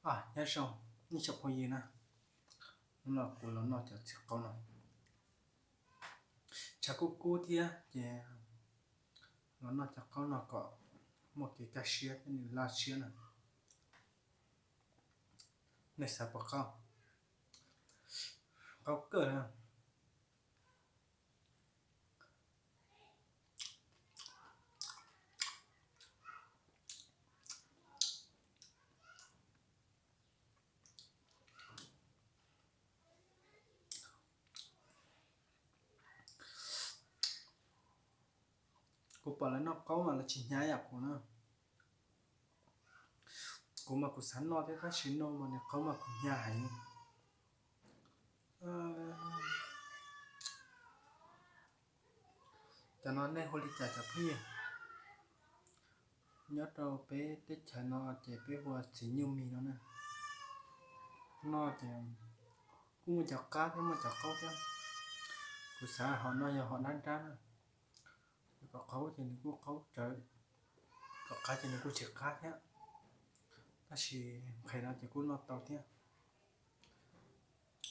Nyob zoo ib tsoom phooj ywg na, hnub no kuv los noj cov txiv qaub no, tshav kub kub thiab ces los noj cov qaub no kom muaj kev kaj siab thiab nws laj siab na. Nej xav puas qaub? Qaub kawg na. Kuv pom lawv noj qaub mas lawv tsis hnyav yam kuv na. Kuv mas kuv xav noj thiab tab sis noj mas nws qaub mas kuv hnyav heev. Cov no nej hu li cas cov phooj ywg? Nyob rau peb teb chaws no ces peb hu ua txiv nyuj mis no na. Noj ces kuj muaj cov qab thiab muaj cov qaub thiab. Kuv xav hom no yog hom nrab nrab na. Kom qaub ces nws kuj qaub rawv, kom qab ces nws kuj tsis qab thiab. Tab sis nqhis no ces kuj noj tau thiab.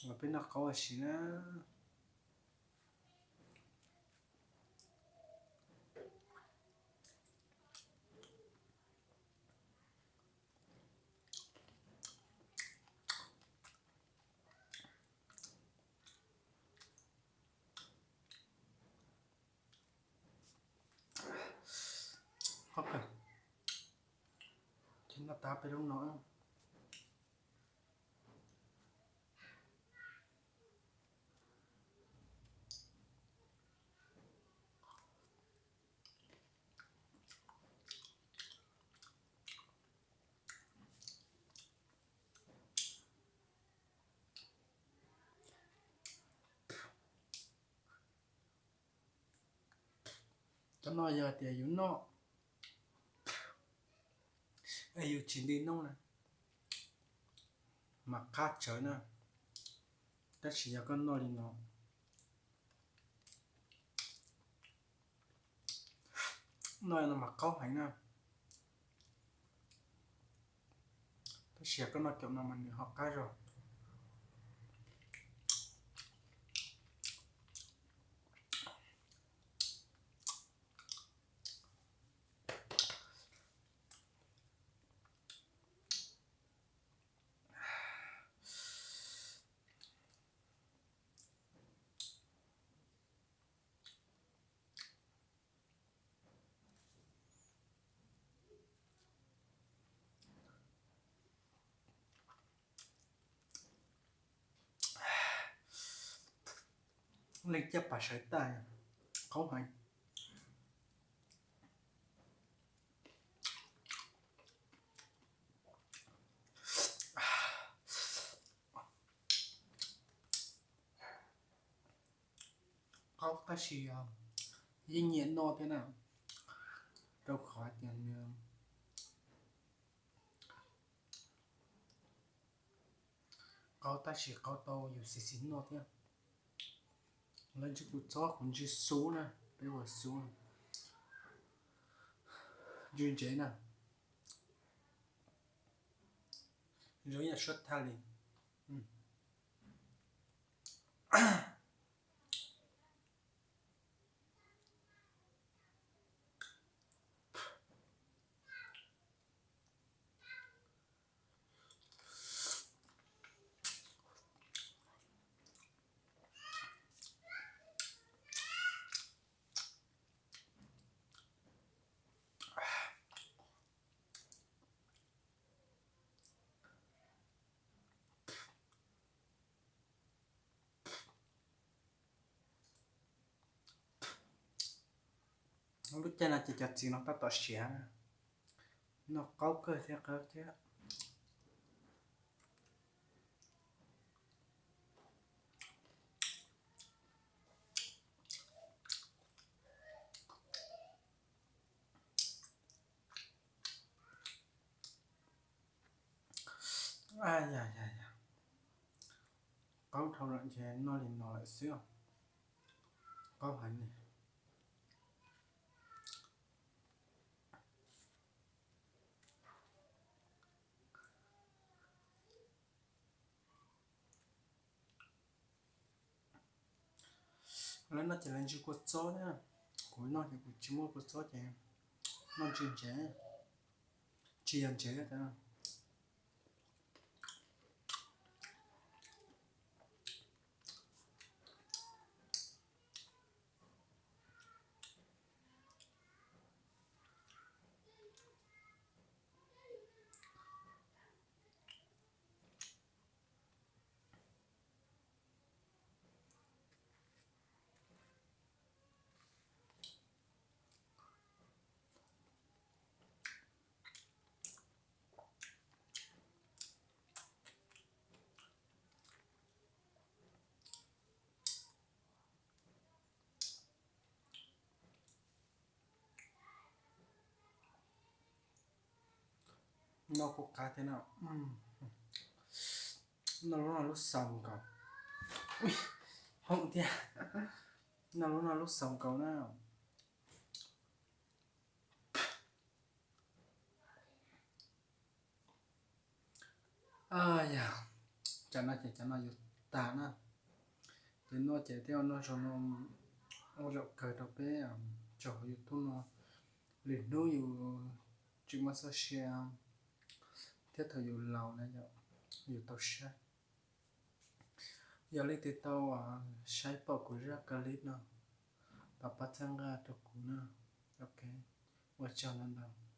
Los peb noj qaub ua si na. Qab kawg, ces noj tag peb lub no. Cov no yog tias yus noj, yus tsis nti noob na, mas qab tsawv na. Tab sis yog koj noj li no, noj no mas qaub heev na. Tab sis yog koj noj caum no mas nws ho qab zog. Leej caj pas sawv tag, qaub heev. Qaub tab sis yeej nyiam noj thiab na, rau qhov hais tias nws qaub tab sis qaub tau yus xis xis noj thiab. Lawv ntsib kuv txob kuv ntsib xub na, peb ua xub, ntsib ntsev na, zoo yam suab thaj li. Lub caij no ces cov txiv no tab tom siav, noj qaub kawg thiab qab thiab. Qaub dhau lawm ces noj li no lawm xwb. Qaub heev li. Lawv noj ces lawv ntsw kua txob na. Kuv noj ces kuv tsis muaj kua txob ces noj ntsw ntsev, tsis yog ntsev. Noj kuj qab thiab no. Noj lub no lub xaus nkaus. Hoom tiag. Noj lub no lub xaus nkaus na. Yog, cov no ces cov no yuav tas na. Ces noj ces thiaj noj zoo no, ua zaum kawg rau peb tsoom YouTube no. Lwm hnub yus tsis muaj txoj sia thiab thaum yus laus na yom, yus tau saib. Yog leej twg tau saib pom kuv zaj clip no, thov pab txhawb nqa rau kuv na. Ok, ua tsaug ntau ntau.